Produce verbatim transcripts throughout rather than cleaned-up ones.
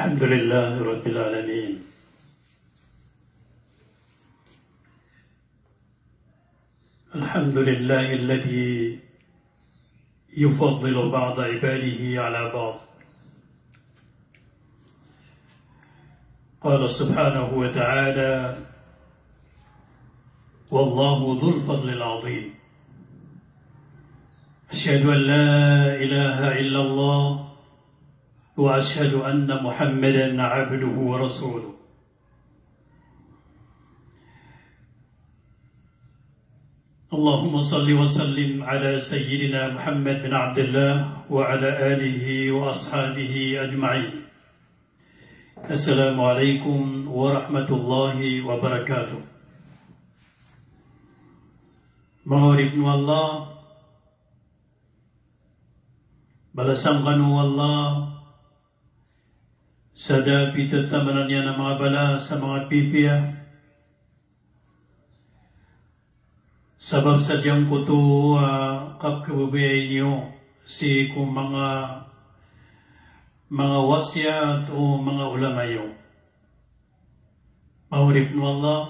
الحمد لله رب العالمين. الحمد لله الذي يفضل بعض عباده على بعض. قال سبحانه وتعالى: والله ذو الفضل العظيم. أشهد أن لا إله إلا الله، وأشهد أن محمدا عبده ورسوله. اللهم صل وسلم على سيدنا محمد بن عبد الله وعلى آله وأصحابه أجمعين. السلام عليكم ورحمة الله وبركاته. Manga oripn o Allah, balasan kano o Allah sa da a pitataman iyan a manga balas a manga pipiya. Sabap sa giyangkoto a kapkhababayai niyo sii ko manga, manga wasiyat o manga ulama iyo. Manga oripn o Allah,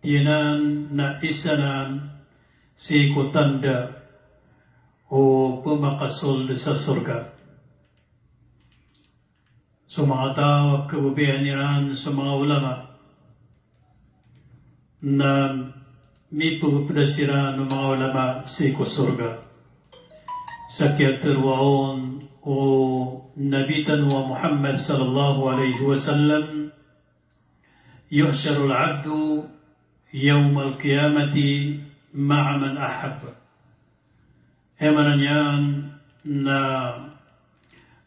giyanan na isa nan sii ko tanda o pmakasold sa sorga. So manga taw a khababayaan iran so manga ulama, na mipagpda siran o manga ulama sii ko sorga. Sa kiyatharo on o Nabi tano a Muhammad sallallahu alaihi wasallam, يحشر العبد يوم القيامة مع من أحب. Aya maana niyan na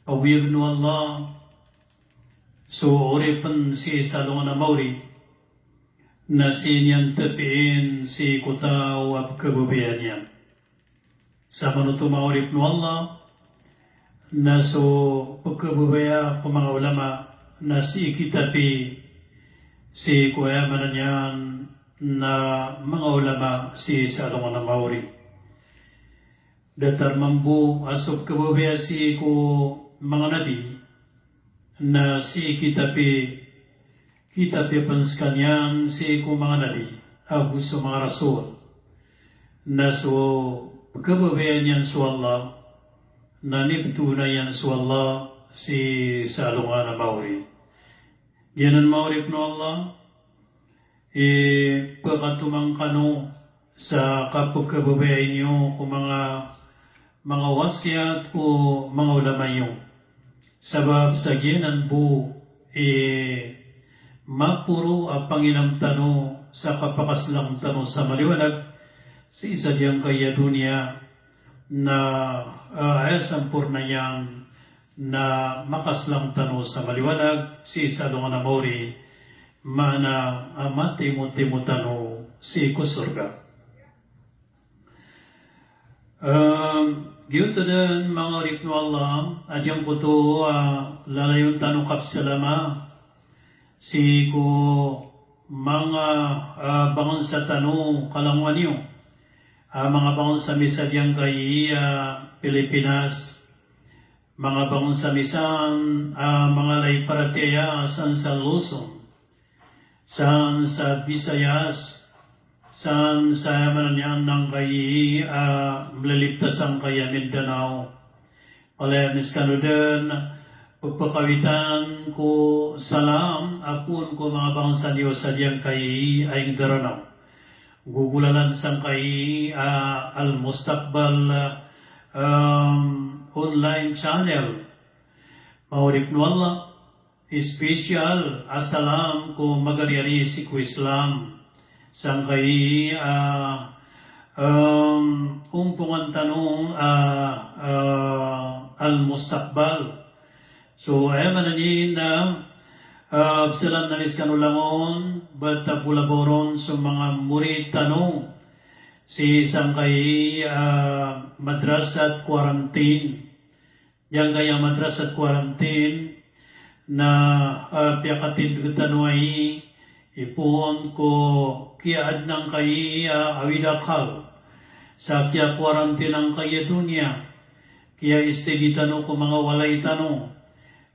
pagoyagn o Allah so oripn sii sa alongan a maori, na sii niyan tpiin sii ko taw a pkhababayaan iyan. Sa manoto manga oripn o Allah, na so pkhababaya ko manga ulama na sii kita pi sii ko aya maana niyan na manga ulama sii sa alongan a maori. Datar mambo a so pkhababaya sii ko manga nabi na sii kita pi, kita pi pn skaniyan sii ko manga nabi ago so manga rasul. Na so pkhababayaan iyan so Allah, na inibtoon iyan so Allah sii sa alongan a maori. Giyanan manga oripn o Allah, ipkhatomang kano sa kapkhababayai niyo ko manga, manga wasiyat o manga ulama iyo. Sabap sa giyanan bo i maporo a panginam tano sa kapakaslang tano sa maliwanag sii sa giyangkai a doniya na, ah, aya samporna iyan na makaslang tano sa maliwanag sii sa alongan a maori, maana a matimotimo tano sii ko sorga. Em, giyoto dn manga oripn o Allah, a giyangkoto a lalayon tano kapsalama sii ko manga, ah, bangsa tano kalangowan iyo. Ah, manga bangsa mi sa giyangkai a Pilipinas, manga bangsa mi san, ah, manga lay paratiyaya san sa Luzon, san sa Visayas, san sa aya maana niyan angkai a mlilibta sangkai a Mindanao. Palaya mi skano dn pphakawitan ko salam a poon ko manga bangsa niyo sa giyangkai a ingd a Ranaw. Gogolalan sangkai a Al Mustaqbal, em, online channel. Manga oripn o Allah, special a salam ko magariyari sii ko Islam. Sangkai a, em, ompongan tano a, a, Al Mustaqbal. So, aya maana niyan na, ah, psalam ami skano langon, ba ta bolaboron so manga morid tano sii sangkai a Madrasat Quarantine. Giyangkai a Madrasat Quarantine na, ah, piyakatindg tano ai ipoon ko kiyaadn angkai a awid a akal sa kiya-quarantine angkai a doniya, kiya-stay tano ko manga walay tano,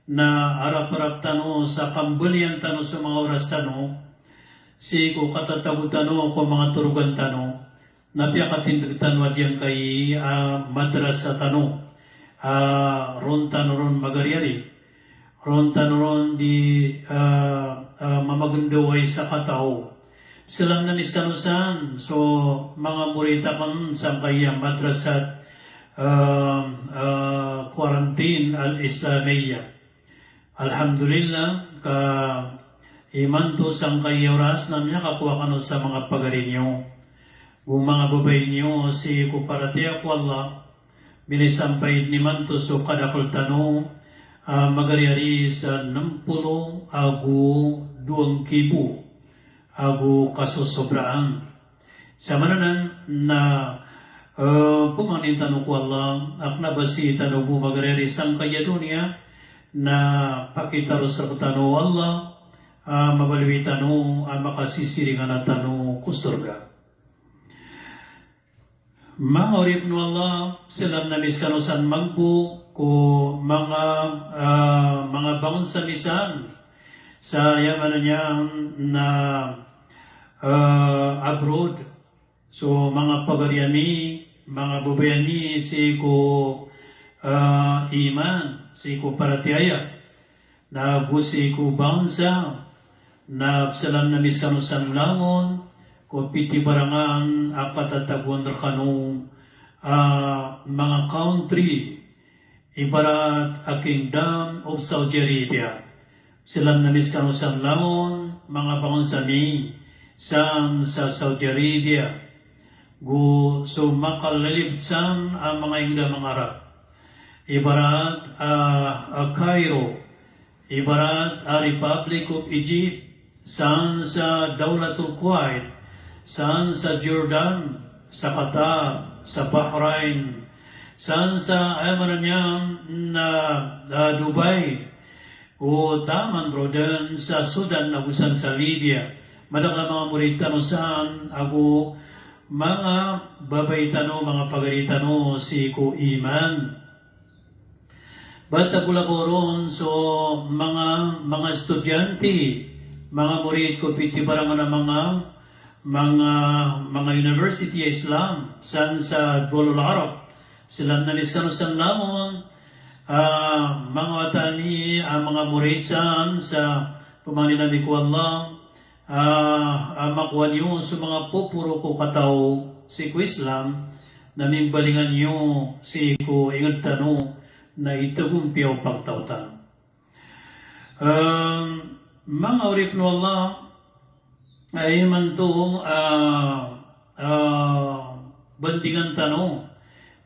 na araprap tano sa kambalian tano so manga oras tano, sii ko katatago tano ko manga torogan tano, na piyakatindeg tano a giyangkai a madrasa tano, a ron tano ron magariyari, ron tano ron di, a, a, mamagndaway sa katao. Salam na miskano san so manga murid akn sangkaya madrasat, a, a, Quarantine Al-Islamiyah. Alhamdulillah, ka imanto sangkaya oras na miyakakowa kano sa manga pagari niyo, go manga babay niyo sii ko paratiyaya ko Allah, minisampay dn imanto so kadakl tano a magariyari sa nem polo ago dowa ngkibo ago kasosobraan. Sa maana nan na, e, pmangnin tano ko Allah a kna ba sii tano bo magariyari sangkaya doniya, na pakitaros rktano o Allah a mabaloy tano a makasisiringan tano ko sorga. Manga oripn o Allah, salam na miskano san mambo ko manga, a, manga bangsa mi san sa, aya maana niyan na, a, abroad. So manga pagari ami, manga babay ami sii ko, a, iman, sii ko paratiyaya, na go sii ko bangsa, na salam na miskano san langon ko pitibarangan a katatagoan rkano a manga country, ibarat a Kingdom of Saudi Arabia. Salam na miskano san langon manga bangsa mi san sa Saudi Arabia, go so makalalibd san a manga ingd a manga Arab, ibarat a, a Cairo, ibarat a Republic of Egypt, san sa Dawlatul Kuwait, san sa Jordan, sa Qatar, sa Bahrain, san sa, aya maana niyan na, a, Dubai, o taman roo dn sa Sudan ago san sa Libya. Madakl a manga murid tano san ago manga babay tano, manga pagari tano sii ko iman. Bata ko lakaw ron so manga, manga estudyante, manga murid ko pitibarangan a manga, manga, manga university a Islam san sa Dawlatul Arab. Salam na miskano san langon a manga wata ami a manga murid san sa pmangnin ami ko Allah, a, a makowa niyo so manga poporo ko katao sii ko Islam, na mimbalingan iyo sii ko ingd tano na itagompiya o pagtaw tano. Em, manga oripn o Allah, a imanto, a, a, bandingan tano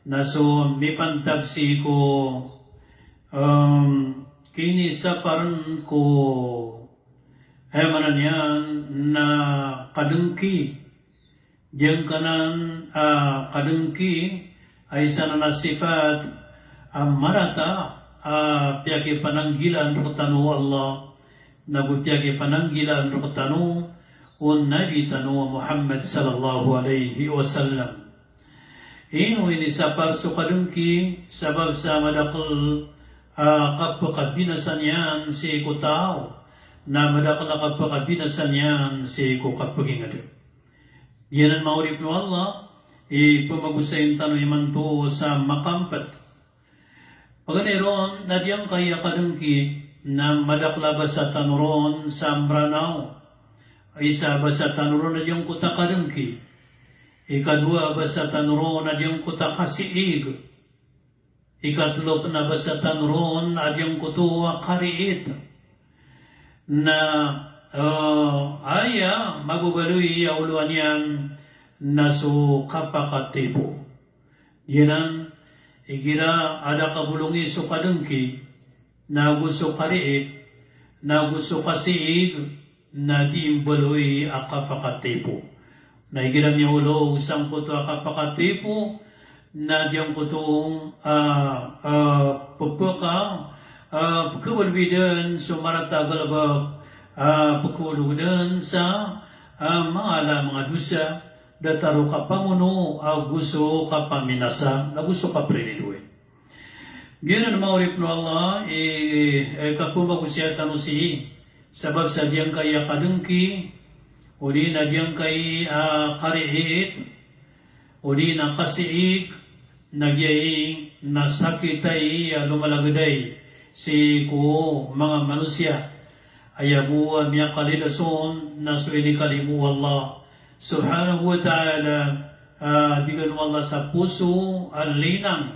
na so mipantag sii ko, em, kinisaparn ko, aya maana niyan na kadngki. Giyangkanan a kadngki a isa nan a sifat a marata a piyakipananggilaan rktano o Allah, nago piyakipananggilaan rktano o Nabi tano a Muhammad sallallahu alaihi wasallam. Ino inisapar so kadngki? Sabap sa madakl a kapakabinasa niyan sii ko taw, na madakl a kapakabinasa niyan sii ko kapagingd. Giyanan manga oripn o Allah i pmagosayn tano imanto sa makaampet. Paganay ron na giyangkaya kadngki na madakl a basa tano ron sa Mranaw. Isa a basa tano ron na giyangkoto a kadngki. Ikadowa a basa tano ron na giyangkoto a kasiig. Ikatlo pn a basa tano ron a giyangkoto a kariit. Na, eh, aya mababaloy a olowan iyan na so kapakatipo. Giyanan, igira a da kabolongi so kadngki, nago so kariit, nago so kasiig, na di mbaloy a kapakatipo. Na igira miyaolog sangkoto a kapakatipo, na giyangkoto, ah, ah, pphaka, ah, pkhabalwi dn so marata a galbk, ah, pkhaolog dn sa, ah, manga ala a manga dosa, datar o kapamono, ago so kapaminasa, ago so kapriridoay. Giyanan manga oripn o Allah i, eh, kapmbagosiya tano sii sabap sa giyangkai a kadngki, odi na giyangkai a kariit, odi na kasiig, na giyai na sakit ai a lomalagd ai sii ko manga manosiya. Aya bo a miyakalidas on na so inikalimo o Allah subhanahu wa ta'ala, ah, bigan o Allah sa poso a linang,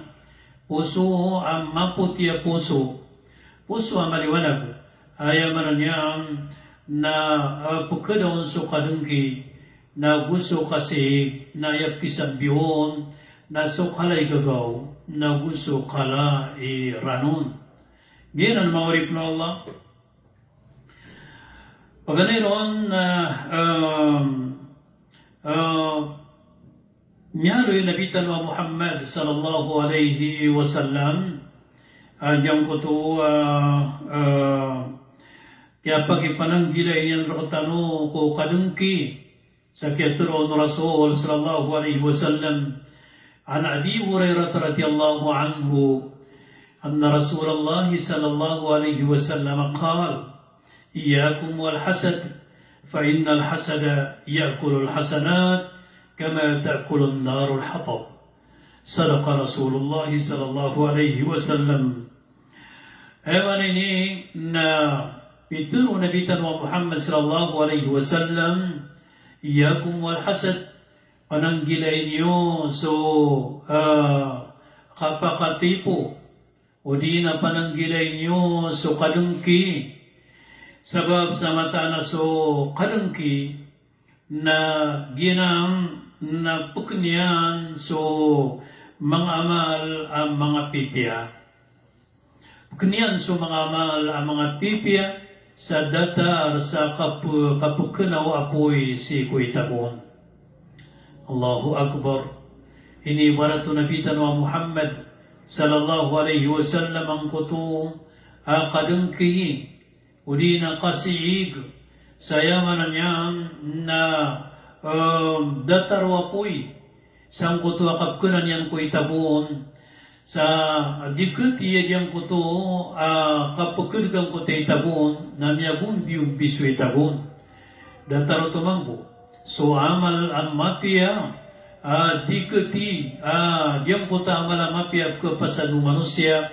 poso a mapoti a poso, poso a maliwanag. Aya maana niyan na, ah, pkhada on so kadngki, na go so kasiig, na aya pkisambi on na so kala i gagaw, na go so kala i ranon. Giyanan manga oripn o Allah. Paganay ron na, um, uh, miyaaloy o Nabi tano a Muhammad sallallahu alaihi wasallam, ah, giyangkoto, ah, ah, kiyapakipananggilai niyan rktano ko kadngki. Sa kiyatharoa on o Rasul sallallahu alaihi wasallam, an Abi Hurairah radhiyallahu anhu, anna Rasulullah sallallahu alaihi wasallam qal, "Iyyakum wal hasad, fa innal hasada ya'kulul hasanat kama ta'kulun narul hatab." Sadaqa Rasulullah sallallahu alaihi wasallam. Aya maana ini na pitharo o Nabi tano a Muhammad sallallahu alaihi wasallam, "Iyyakum wal hasad," pananggilai niyo so, ah, kapakatipo, odi na pananggilai niyo so kadngki. Sabap sa mataan a so kadngki na giyanan na pkn iyan so manga amal a manga pipiya. Pkn iyan so manga amal a manga pipiya sa datar sa kap-, kapkna o apoy sii ko itago on. Allahu Akbar. Inibarat o Nabi tano a Muhammad sallallahu alaihi wasallam angkoto a kadngki, odi na kasiig, sa aya maana niyan na, em, datar o apoy sangkoto a kapkna niyan ko itago on, sa di kati a giyangkoto a kapkdg angkoto a itago on na miyagombiyombi so itago on. Datar oto mambo so amal a mapiya a di kati a giyangkoto a amal a mapiya a pkhapasad o manosiya,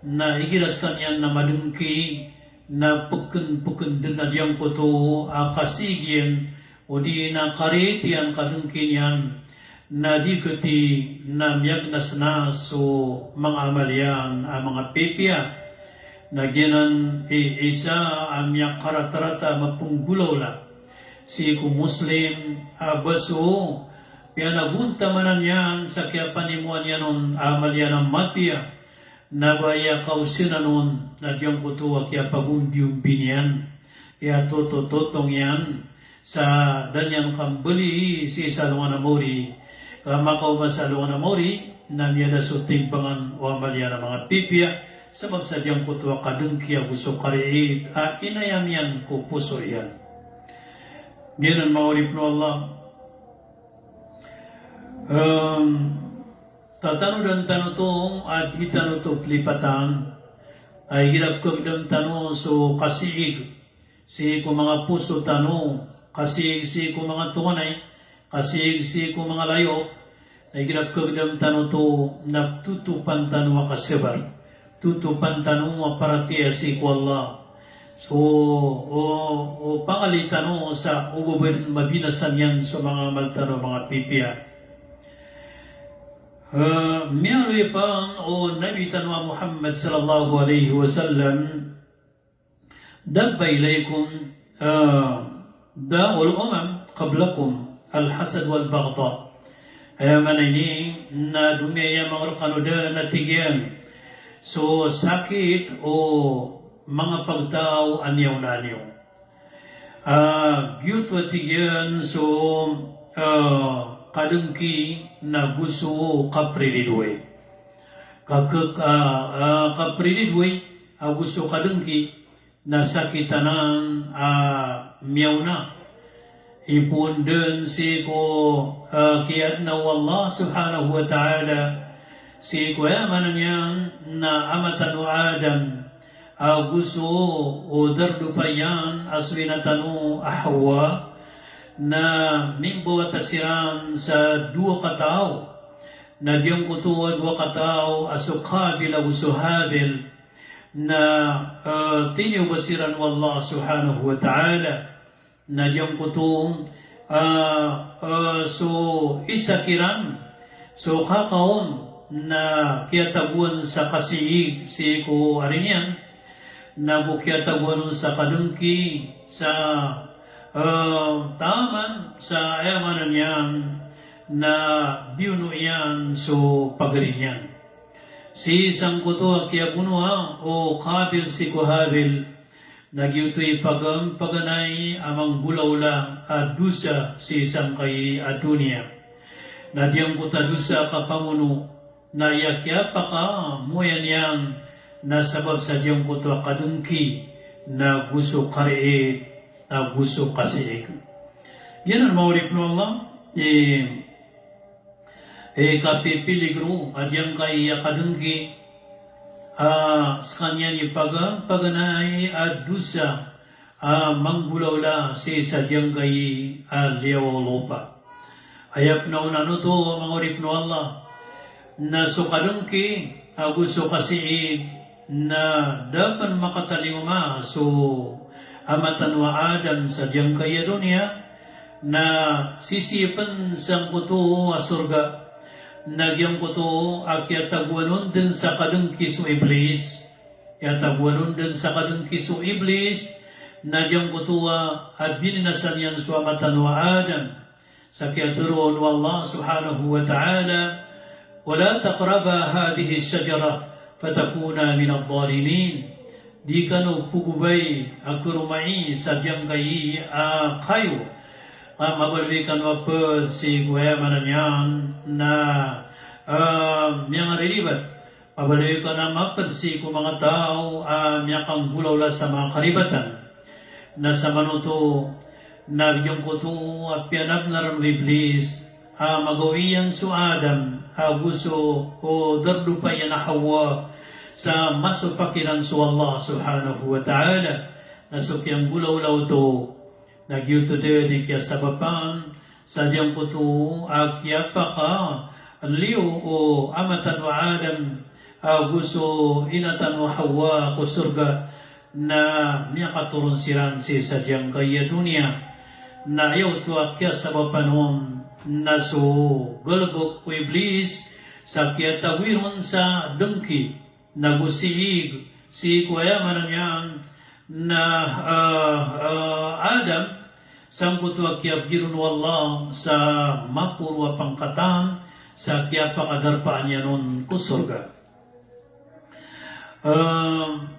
na igira skaniyan na madngki, na pkn, pkn dn a giyangkoto a kasiig iyan, odi na kariit iyan, kadngki niyan, na di kati na miyagnasnas so manga amal iyan a manga pipiya. Na giyanan i isa a miyakaratarata a mapnggolawla sii ko Muslim a ba so piyanagontamanan iyan sa kiyapanimoan iyan on a amal iyan a mapiya, na ba aya kaosnan on na giyangkoto a kiyapagombiyombi niyan, kiyatotototong iyan, sa da niyan kambalii sii sa alongan a maori, ka makaoma sa alongan a maori na miyada so timbangan o amal iyan a manga pipiya, sabap sa giyangkoto a kadngki ago so kariit a inayam iyan ko poso iyan. Giyanan manga oripn o Allah. Em, Tatanodan tano oto a di tano oto plipatan, a igira pkhagdam tano so kasiig sii ko manga poso tano, kasiig sii ko manga tonganay, kasiig sii ko manga layo, na igira pkhagdam tano oto na ptotopan tano a kasabar, totopan tano a paratiyaya sii ko Allah. So, o, o pangali tano sa o ba dn mabinasa niyan so manga amal tano a manga pipiya. Eh, miyaaloy pn o Nabi tano a Muhammad sallallahu alaihi wasallam, "Dabba ilaykum, eh, da'ul umam qablakum, al-hasad wal-baghda." Aya maana ini na domiyayaman rkano dn a tig iyan so sakit o manga pagtaw a miyaona niyo. Ah, giyoto a tig iyan so, ah, kadngki na go so kapriridoi. Kakek, ah, ah, kapriridoi ago so kadngki na sakit anan a miyaona. Ipoon dn sii ko, ah, kiyaadna o Allah subhanahu wa ta'ala Sii ko aya maana niyan na ama tano a Adam ago so dardopa iyan a so ina tano a Hawa, na mimbawata siran sa dowa kataw. Na giyangkoto a dowa kataw a so Qabil ago so Habil, na tiniyoba siran o Allah subhanahu wa ta'ala. Na giyangkoto a so isa kiran so kaka on na kiyatagoan sa kasiig sii ko ari niyan, nago kiyatagoan on sa kadngki sa taman sa aya maana niyan na biyono iyan so pagari niyan. Sii sangkoto a kiyabonoa o Qabil sii ko Habil, na giyoto i pagan-, paganay a manggolawla a dosa sii sangkai a doniya. Na giyangkoto a dosa a kapangono na aya kiyapakamoyan iyan na sabap sa giyangkoto a kadngki nago so kariit nago so kasiig. Giyanan manga oripn o Allah i kapipiligro a giyangkai a kadngki a skaniyan i pagan-, paganay a dosa a manggolawla sii sa giyangkai a liyawaw o lopa. Aya pn a onan oto manga oripn o Allah na so kadngki ago so kasiig na da pn makatalingoma so ama tano a Adam sa giyangkai a doniya, na sisii pn sangkoto a sorga. Na giyangkoto a kiyatagoan on dn sa kadngki so Iblis, kiyatagoan on dn sa kadngki so Iblis, na giyangkoto a bininasa niyan so ama tano a Adam. Sa kiyatharoa on o Allah subhanahu wa ta'ala, "Wa la taqraba hadhihi ash-shajarah fatakuna min adh-dhalimin." Di kano pagobay a karomai sa giyangkai a kayo. Ka mabaloy kano a pd sii ko aya maana niyan na, ah, miyangariribat. Mabaloy kano a mapd sii ko manga taw a miyakanggolawla sa manga karibatan. Na samanoto na giyangkoto a piyanabnar o Iblis a magawii iyan so Adam ago so dardopa iyan a Hawa sa masopak iran so Allah subhanahu wa ta'ala. Na so kiyanggolawla oto na giyoto dn i kiyasabapan sa giyangkoto a kiyapakaliyo o ama tano a Adam ago so ina tano a Hawa ko sorga na miyakatoron siran sii sa giyangkai a doniya. Na aya oto a kiyasabapan on na so galbk o Iblis sa kiyatagoy ron sa dngki nago siig sii ko aya maana niyan na, ah, ah, Adam, sangkoto a kiyabgi ron o Allah sa maporo a pangkatan sa kiyapakadarpaan iyan on ko sorga. Ah,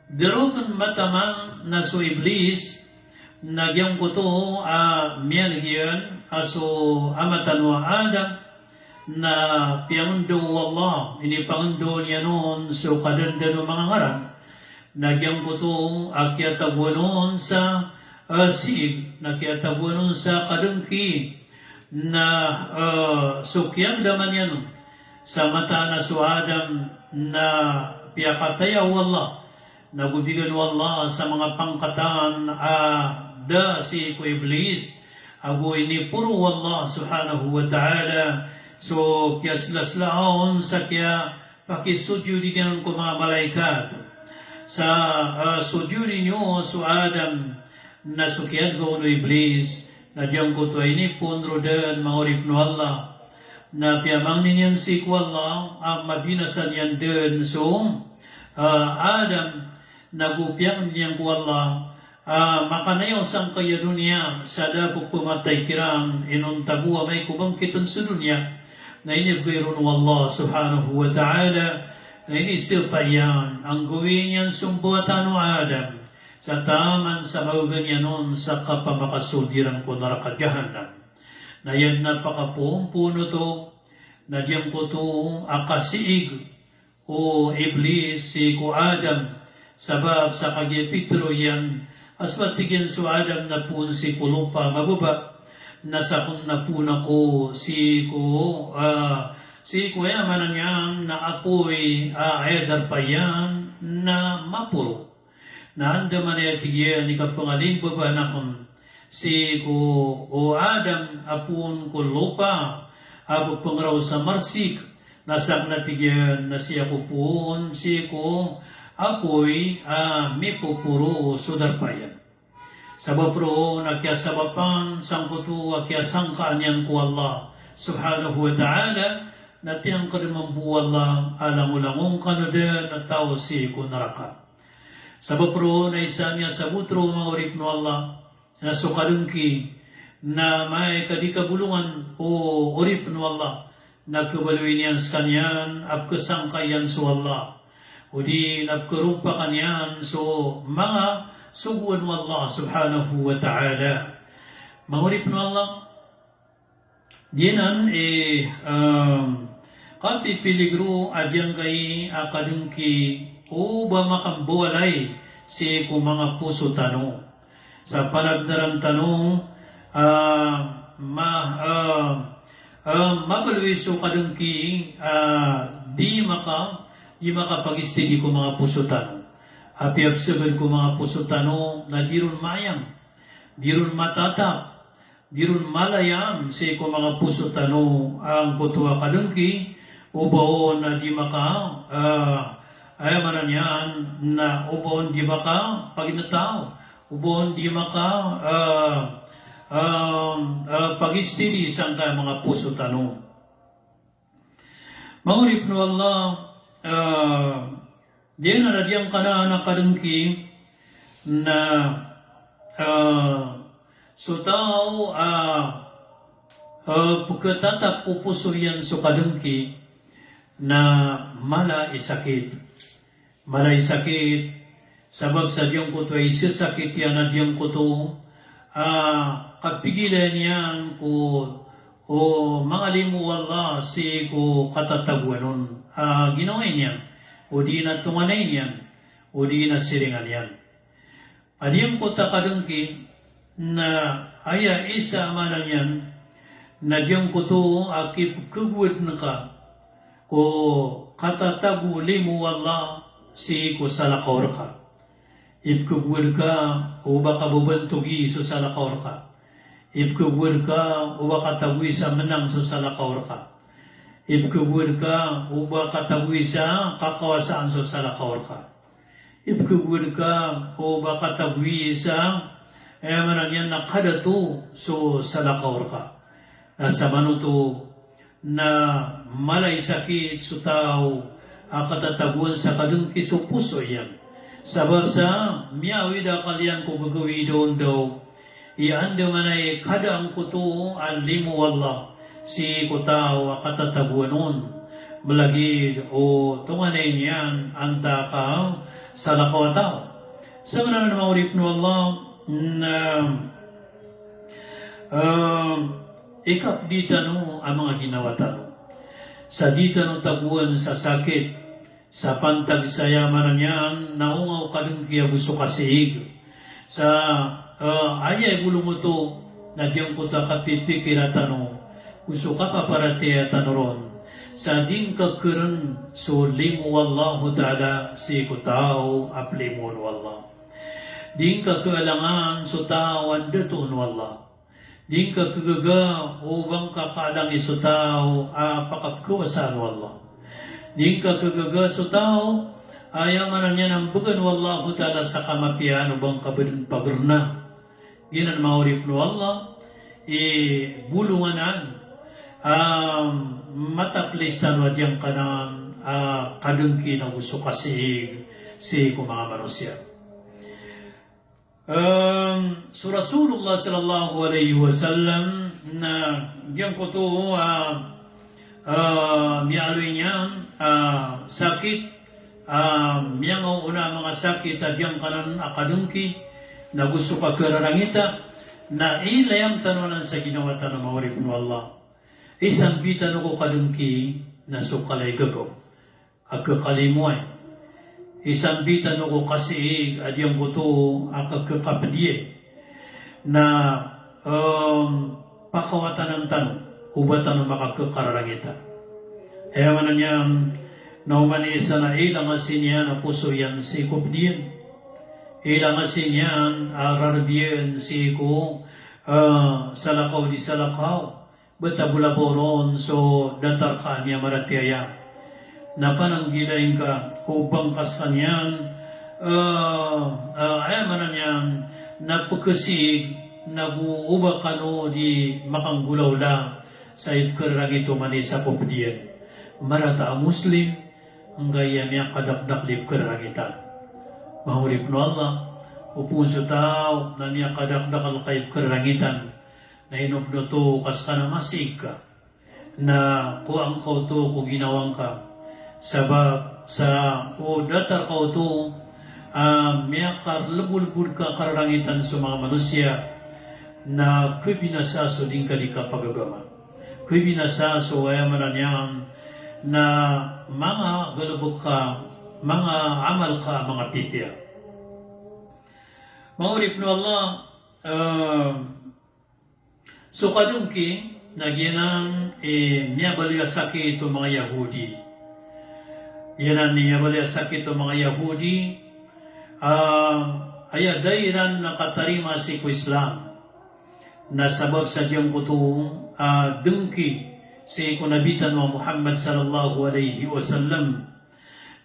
di ron mataman na so Iblis na giyangkoto a miyaneg iyan a so ama tano a Adam, na piyangendaw o Allah, inipangendaw niyan on so kadandan o manga ngaran. Na giyangkoto a kiyatagoan on sa, ah, siig, na kiyatagoan on sa kadngki, na, ah, so kiyagdaman iyan on sa mataan a so Adam na piyakataya o Allah, nago bigan o Allah sa manga pangkatan a da sii ko Iblis, ago iniporo o Allah subhanahu wa ta'ala so kiyaslasla on sa kiyapakisojodi niyan on ko manga malaikat. Sa, ah, sojodi niyo so Adam, na so kiyadgaw on o Iblis, na giyangkoto a inipoon ron dn manga oripn o Allah. Na piyamangni niyan sii ko Allah a mabinasa niyan dn so, ah, Adam, nago piyangni niyan ko Allah a makanayaw sangkai a doniya sa da ko pmatay kiran inonta bo amay ko bangkitn so doniya. Na inibgay ron o Allah subhanahu wa ta'ala, na inisapa iyan a gawii niyan so mbawata o Adam sa taman sa magaan iyan on sa kapamakasold iran ko naraka jahannam. Na aya dn a pakapoonpoon oto na giyangkoto a kasiig o Iblis sii ko Adam, sabap sa kagiya pitharo iyan a so, a tig iyan, so Adam na poon sii ko lopa a mababa, na sakn na poon ako sii ko, ah, Sii ko aya maana niyan na apoy a aya darpa iyan na maporo. Na andamanaya tig iyan i kapangalimbabaan akn sii ko o Adam a poon ko lopa a pphangaraw sa marsik, na sakn a tig iyan na sii ako poon sii ko apoy a mipoporo so darpa iyan. Sabap roo na kiyasabapan sangkoto a kiyasangkaan iyan ko Allah subhanahu wa ta'ala, na tiyangkd mambo o Allah a langolangon kano dn a taw sii ko naraka. Sabap roo na isa a miyasabot roo, manga oripn o Allah, na so kadngki na amay ka di kabolongan o oripn o Allah, na khabaloy niyan skaniyan a pkhasangka iyan so Allah, odi na pkharompakan iyan so manga sogoan o Allah subhanahu wa ta'ala. Manga oripn o Allah, giyanan i, em, kapipiligro a giyangkai a kadngki o ba makambawalay sii ko manga poso tano. Sa panagdaran tano, ah, ma-, ah, ah, mabaloy so kadngki, ah, di maka-, di makapagistidi ko manga poso tano. Apiya psagad ko manga poso tano na di ron maayam, di ron matatap, di ron malayam sii ko manga poso tano angkoto a kadngki, o ba on na di maka, ah, aya maana niyan na o ba on di makapaginetaw, o ba on di maka, ah, ah, ah, pagistidi sangkai a manga poso tano. Manga oripn o Allah, ah, giyanan a giyangkanan a kadngki na, ah, so taw a, ah, pkhatatap ko poso iyan so kadngki na mala i sakit. Mala i sakit, sabap sa giyangkoto a isasakit iyan a giyangkoto a kapigilan iyan ko, o manga limo o Allah sii ko katatagoan on a ginawai niyan, odi na tonganay niyan, odi na siringan iyan. A giyangkoto a kadngki na aya isa a maana niyan na giyangkoto a kipkhagowad ngka ko katatago o limo o Allah sii ko salakaw rka. Ipkhagowad ka o ba ka babantogi so salakaw rka. Ipkhagowad ka o ba ka tagowi sa menang so salakaw rka. Ipkhagowad ka o ba ka tagowi sa kakawasaan so salakaw rka. Ipkhagowad ka o ba ka tagowi sa, aya maana niyan na kadato so salakaw rka. Na samanoto na mala i sakit so taw a katatagoan sa kadngki so poso iyan. Sabap sa miyaawid a akal iyan ko gagawii daondaw i andamanaya i kada angkoto a limo o Allah sii ko taw a katatagoan on, malagid o tonganay niyan antaa ka salakaw a taw. Sabap anan, manga oripn o Allah, na, em, ikapdi tano a manga ginawa tano sa di tano tagoan sa sakit, sa pantag sa aya maana niyan na onga o kadngki ago so kasiig. Sa, eh, aya i bolong oto na giyangkoto a kapipikira tano go so kapaparatiyaya tano ron. Sa di ngka kereng so limo o Allahu Ta'ala sii ko taw a plimoon o Allah. Di ngka kealangan so taw a ndatoon o Allah. Di ngka kagaga o ba ngka kaalangi so taw a pakapkhawasaan o Allah. Di ngka kagaga so taw a aya maana niyan a mbegan o Allahu Ta'ala sa kamapiyaan o ba ngka ba dn pagrna. Giyanan, manga oripn o Allah, i bolong anan a mataplis tano a giyangkanan a kadngki ago so kasiig sii ko manga manosiya. Em, so Rasulullah sallallahu alaihi wasallam na giyangkoto a, a, miyaaloy niyan a sakit, a, miyangaoona a manga sakit a giyangkanan a kadngki, na go so kakararangita, na ilayam tano anan sa ginawa tano, manga oripn o Allah. Isambi tano ko kadngki na so kalaygagaw a khakalimoay. Isambi tano ko kasiig a giyangkoto a khakhapdiya. Na, em, pakawatanan tano o ba tano makakhakararangita. Aya maana niyan na oman i isa na ilangasi niyan a poso iyan sii ko ped iyan. Ilangasi niyan a rareb iyan sii ko, ah, salakaw di salakaw. Bata bo labaw ron so datar ka a miyamaratiyaya. Na pananggilai ngka o bangkas ka niyan, ah, ah, aya maana niyan na pekesig na go o ba kano di makanggolawla sa ipkerarangit oman i isa ko ped iyan. Marata a Muslim, angkaya miyakadakdakl i pkerarangitan. Manga oripen o Allah, opama so taw na miyakadakdakl ka i pkerarangitan, na ino ped oto ka seka na masig ka, na kowaa ngka oto ko ginawa ngka. Sabap sa o datar ka oto a miyakarlebodlebod ka kararangitan so manga manosiya, na kebinasa so di ngka di kapagagama. Kebinasa so, aya maana niyan na manga galebek ka, manga amal ka, manga pipiya. Manga oripen o Allah, eh, so kadengki na giyanan i miyabaloy a sakit o manga Yahudi. Giyanan i miyabaloy a sakit o manga Yahudi, ah, aya da iran na katarima sii ko Islam. Na sabap sa giyangkoto a dengki sii ko Nabi tano a Muhammad sallallahu alaihi wasallam,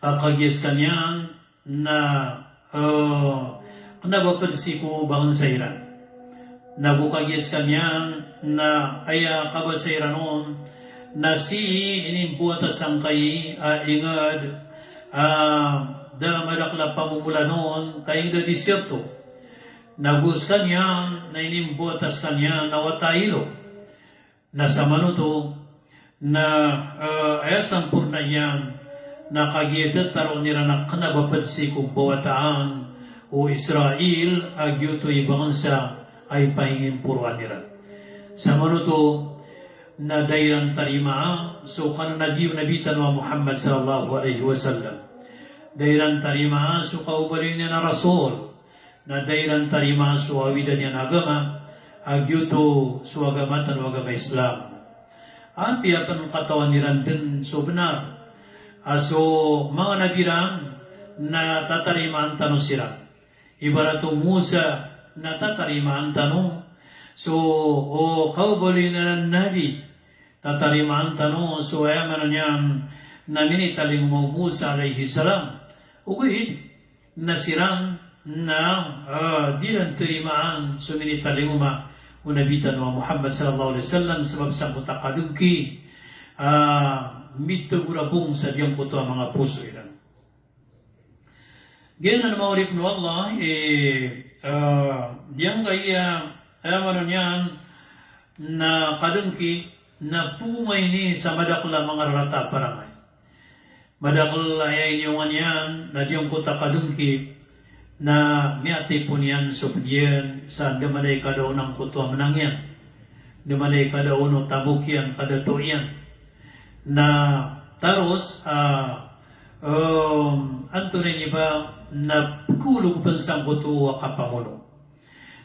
a kagiya sekaniyan na, eh, kena ba ped sii ko bangsa iran. Na go kagiya sekaniyan na aya kabasa iran on na sii inimbowata sangkai a inged a da a madakel a pamomolan on ka inged a disyerto. Na go sekaniyan na inimbowata sekaniyan a wata a ilo. Na samanoto na, eh, aya samporna iyan na kagiya tetaroon iran a kena ba ped sii ko bawataan o Israel a giyoto i bangsa a ipaingimporoan iran. Samanoto na da iran tarimaa so kananabi o Nabi tano a Muhammad sallallahu alaihi wasallam. Da iran tarimaa so kaobaloy niyan a rasul. Na da iran tarimaa so awidan iyan a agama, a giyoto so agama tano a agama Islam. Apiya pen katawan iran den so benar a so manga nabi iran na tatarimaan tano siran. Ibarat o Musa na tatarimaan tano so, o, kaobaloy niyan a nabi, tatarimaan tano so, aya maana niyan na minitalingoma o Musa alayhis salam. Ogaid na siran na, ah, di iran tarimaan so minitalingoma o Nabi tano a Muhammad sallallahu alaihi wasallam, sabap sangkoto a kadengki a mitagorabong sa giyangkoto a manga poso iran. Giyanan, manga oripen o Allah, eh, ah, giyangkaya, aya maana niyan na kadengki na poma ini sa madakel a manga rarata a parangay. Madakel a aya iniyongan iyan na giyangkoto a kadengki na miyatipon iyan so ped iyan sa anda man i kadaon angkoto a menang iyan. Anda man i kadaon o tabok iyan, kadato iyan. Na taros, ah, em, antonaa ini ba na pekologen sangkoto a kapamono.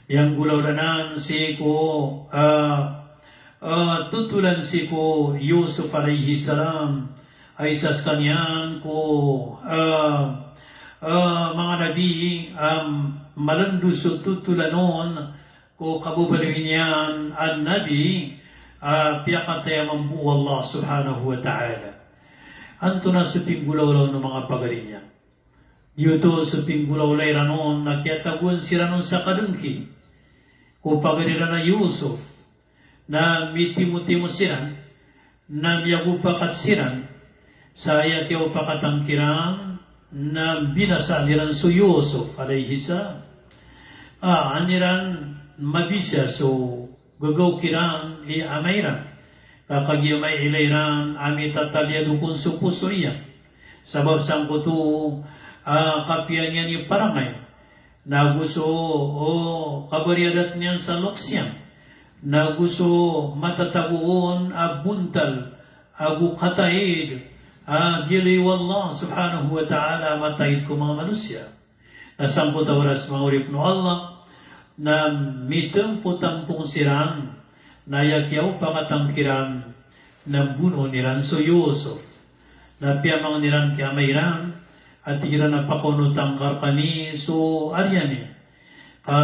Iyanggolawla anan sii ko, ah, ah, totolan sii ko Yusuf alayhis salam. A isa sekaniyan ko, ah, ah, manga nabi a malendo so totolan on ko kababaloy niyan a nabi a piyakataya mambo o Allah subhanahu wa ta'ala. Antonaa so pinggolawla on o manga pagari niyan? Giyoto so pinggolawla iran on na kiyatagoan siran on sa kadengki ko pagari iran a Yusuf. Na mitimotimo siran, na miyagopakat siran sa aya kiyaopakatan kiran, na binasaan iran so Yusuf alayhis salam. Ah, an iran mabisa so gagaw kiran i ama iran. Ka kagiya mailay iran a mitataliyad okon so poso iyan. Sabap sangkoto a kapiya niyan i parangay. Na go so, o, kabariyadat niyan sa loks iyan. Na go so matatago on a bontal ago kataid a giyaloy o Allah subhanahu wa ta'ala a mataid ko manga manosiya. Na sangkoto a oras, manga oripen o Allah, na mitempotampong siran, na aya kiyaopakatan kiran na mbonoon iran so Yusuf. Na piyamangni ran ki ama iran, a tig iran a pakaonotan ka rkami so ari ami, ka,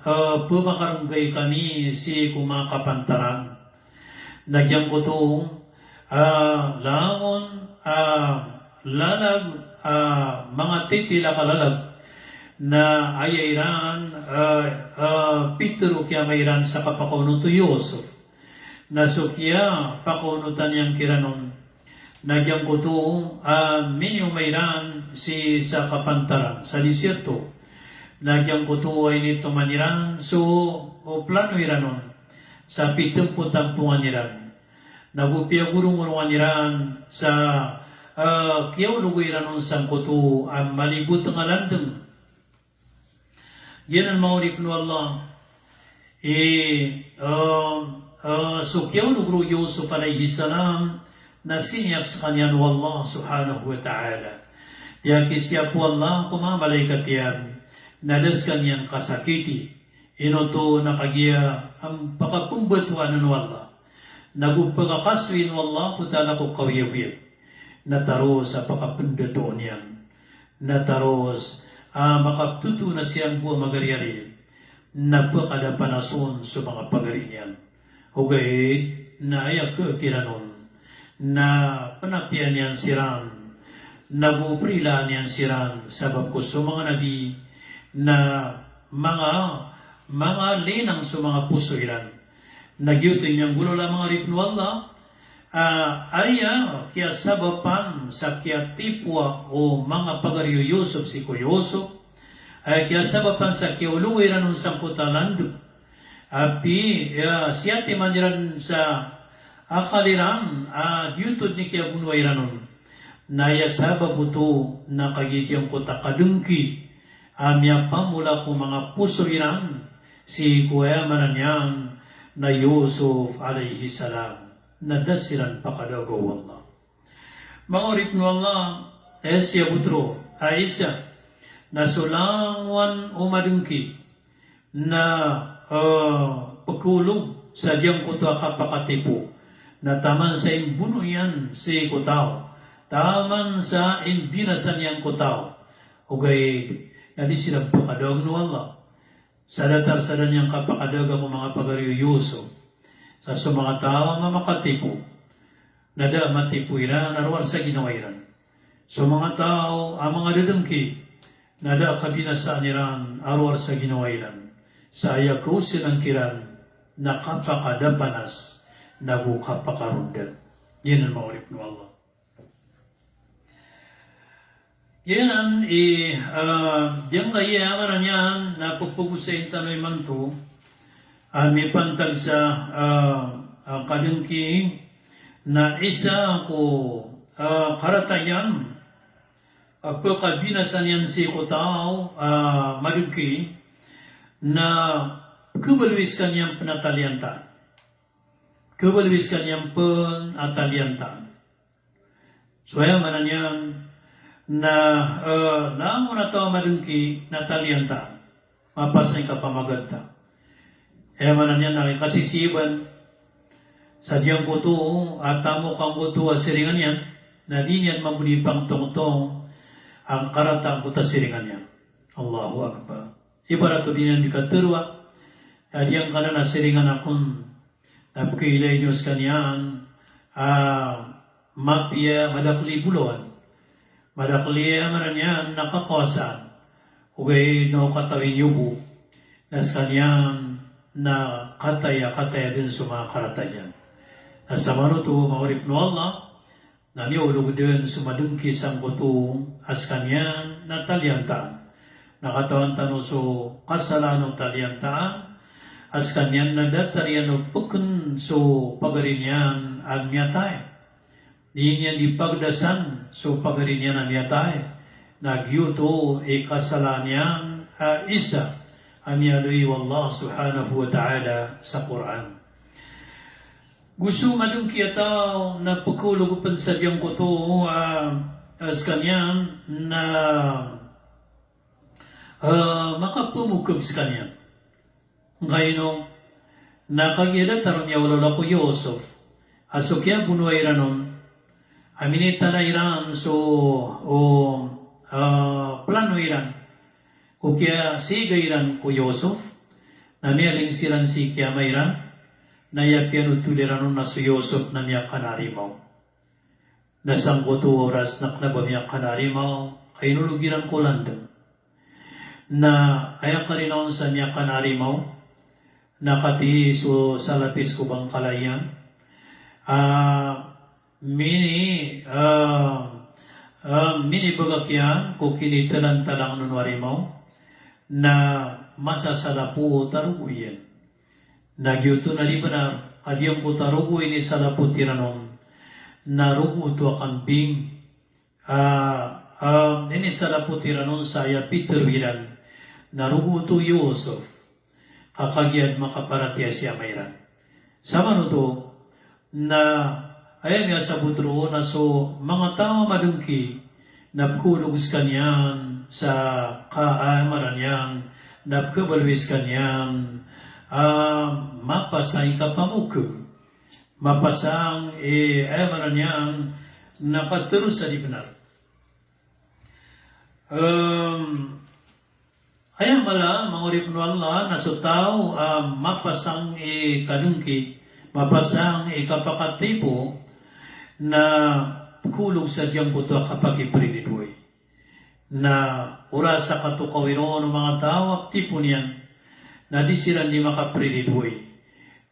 eh, pemakarnggay kami sii ko manga kapantaran. Na giyangkoto, ah, langon, ah, lalag, ah, manga titilak a lalag, na aya iran, ah, ah, pitharo ki ama iran sa kapakaonot o Yusuf. Na so kiyapakaonotan iyan kiran on, na giyangkoto, ah, minioma iran sii sa kapantaran, sa disyerto. Na giyangkoto a initoman iran so, o plano iran on sa pitempotampongan iran. Nago piyagorongorongan iran sa, ah, kiyaologa iran on sangkoto a maliboteng a landeng. Giyanan manga oripn o Allah, i, ah, ah, so kiyaolog o Yusuf alayhis salam na siniyap skaniyan o Allah subhanahu wa ta'ala. Aya kisiyap o Allah ko manga malaikat iyan na da skaniyan kasakiti. Ino oto? Na kagiya pkapmbatoan o Allah, nago pkakasoy o Allah ko tala ko kaoyagoyag. Na taros a pkapndatoon iyan. Na taros a makaptoto na siyanggo a magariyari. Na pkadapanas on so manga pagari niyan. Ogaid na aya khakiran on na pnapiya niyan siran, nago prilaan iyan siran, sabap ko so manga nabi na manga, manga linang so manga poso iran. Na giyoto i miyanggolawla manga oripn o Allah, ah, aya kiyasabapan sa kiyatipoa o manga pagari o Yusuf sii ko Yusuf, aya kiyasabapan sa kiyaologa iran on sangkoto a landeng. Apiya siyatiman iran sa akal iran a giyoto dn i kiyagonowa iran on. Na aya sabap oto na kagiya giyangkoto a kadengki a miyapamola ko manga poso iran sii ko, aya maana niyan na Yusuf alayhis salam. Na da siran pakadaga o Allah. Manga oripn o Allah, aya siyabot ron a isa na so langowan o madengki na, eh, pkhaolog sa giyangkoto a kapakatipo, na taman sa imbono iyan sii ko taw, taman sa imbinasa niyan ko taw. Ogaid na di siran pakadaga o Allah. Sa datar sa da niyan kapakadaga ko manga pagari o Yusuf. Sa so manga taw a mamakatipo na da a matipo iran a rowar sa ginawa iran. So manga taw a manga dadengki na da a kabinasaan iran a rowar sa ginawa iran. Sa aya kaosiran kiran na kapakadapanas nago kapakaronda. Giyanan manga oripn o Allah. Giyanan i, ah, giyangkaya a maana niyan na pphagosayin tano imanto a mipantag sa, ah, ah, kadengki na isa ko, ah, karata iyan a pkabinasa niyan sii ko taw a madengki na khabaloy skaniyan pn a taliyantaan. Khabaloy skaniyan pn a taliyantaan. So aya maana niyan na, eh, langon a taw a madengki na taliyantaan. Mapasang i kapamaganta. Aya maana niyan na kasisiban sa giyangkoto a tamok angkoto a siringan iyan, na di niyan mambo di pangtongtong angkarata angkoto a siringan iyan. Allahu Akbar. Ibarat o di niyan di katharo a, a giyangkanan a siringan akn na pkhailay niyo skaniyan a mapiya, madakl i bolawan, madakl i, aya maana niyan na kakawasaan, ogaid na o katawi niyo bo na skaniyan na kataya, kataya dn so manga karata iyan. Na samanoto manga oripn o Allah, na miyaolog dn so madengki sangkoto a skaniyan na taliyantaan. Na katawan tano so kasalaan o taliyantaan a skaniyan na datar iyan o pkn so pagari niyan a miyatay. Di niyan di pagdasan so pagari niyan a miyatay. Na giyoto i kasalaan iyan a isa a miyaaloy o Allah subhanahu wa ta'ala sa Qur'an. Go so madengki a taw na pkhaolog pn sa giyangkoto a, a skaniyan na, a, makapmokag skaniyan. Ngkaino na kagiya datar o miyaolawla ko Yusuf a so kiyabonoa iran on a minitalay iran so, o, ah, plano iran ko kiyasiga iran ko Yusuf, na miyaling siran si kiyama iran, na aya piyanothol iran on na so Yusuf na miyakanarimaw. Na sangkoto a oras na kna ba miyakanarimaw, ka inolog iran ko landng. Na aya karina on sa miyakanarimaw, na katii so salapis ko bangkala iyan, ah, mini, ah, ah, minibagak iyan ko kinitalantalang on o arimaw, na masasalapo ta rogo iyan. Na giyoto na di bnar a giyangkoto a rogo i inisalapot iran on na rogo oto a kambing. Ah, ah, inisalapot iran on sa aya pitharo iran na rogo oto o Yusuf. Ka kagiya di makaparatiyaya si ama iran. Samanoto na aya miyasabot roo na so manga taw a madongki na pkhaolog skaniyan sa ka, ah, aya maana niyan, na pkhabaloy skaniyan, ah, mapasang i kapamokhag. Mapasang i, aya maana niyan, na katharo sa di bnar. Em, aya mala, manga oripn o Allah, na so taw a mapasang i kadongki, mapasang i kapakatipo, na pkhaolog sa giyangkoto a kapakipriridoay. Na oras a katokawi ron o manga taw a ptipon iyan, na di siran di makapriridoay.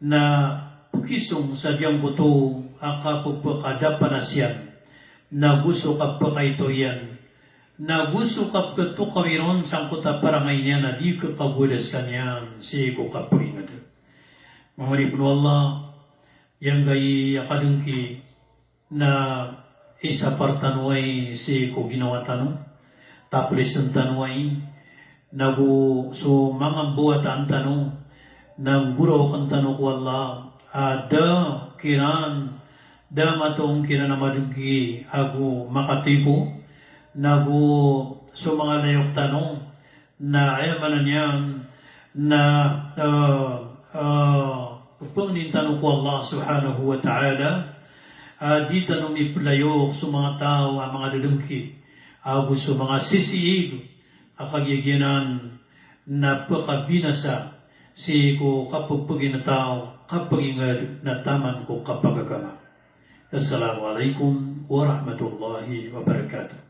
Na pkisong sa giyangkoto a kapphakadapanas iyan, na go so kapphakaito iyan, na go so kapkhatokawi ron sangkoto a parangay niyan a di khakagowada skaniyan sii ko kaphaingd. Manga oripn o Allah, giyangkai a kadongki, na isapar tano ai sii ko ginawa tano, taplisen tano ai, nago so manga mbawataan tano, na nggorokn tano ko Allah, a da kiran, da matoon kiran a madongki ago makatipo, nago so manga layok tano, na aya maana niyan na, eh, eh, pphangnin tano ko Allah Subhanahu wa Ta'ala, a di tano miplayok so manga taw a manga dadongki, ago so manga sisiig, a kagiya giyanan na phakabinasa sii ko kapphagina taw, kapphagingd na taman ko kapagagama. Assalamu alaikum warahmatullahi wabarakatuh.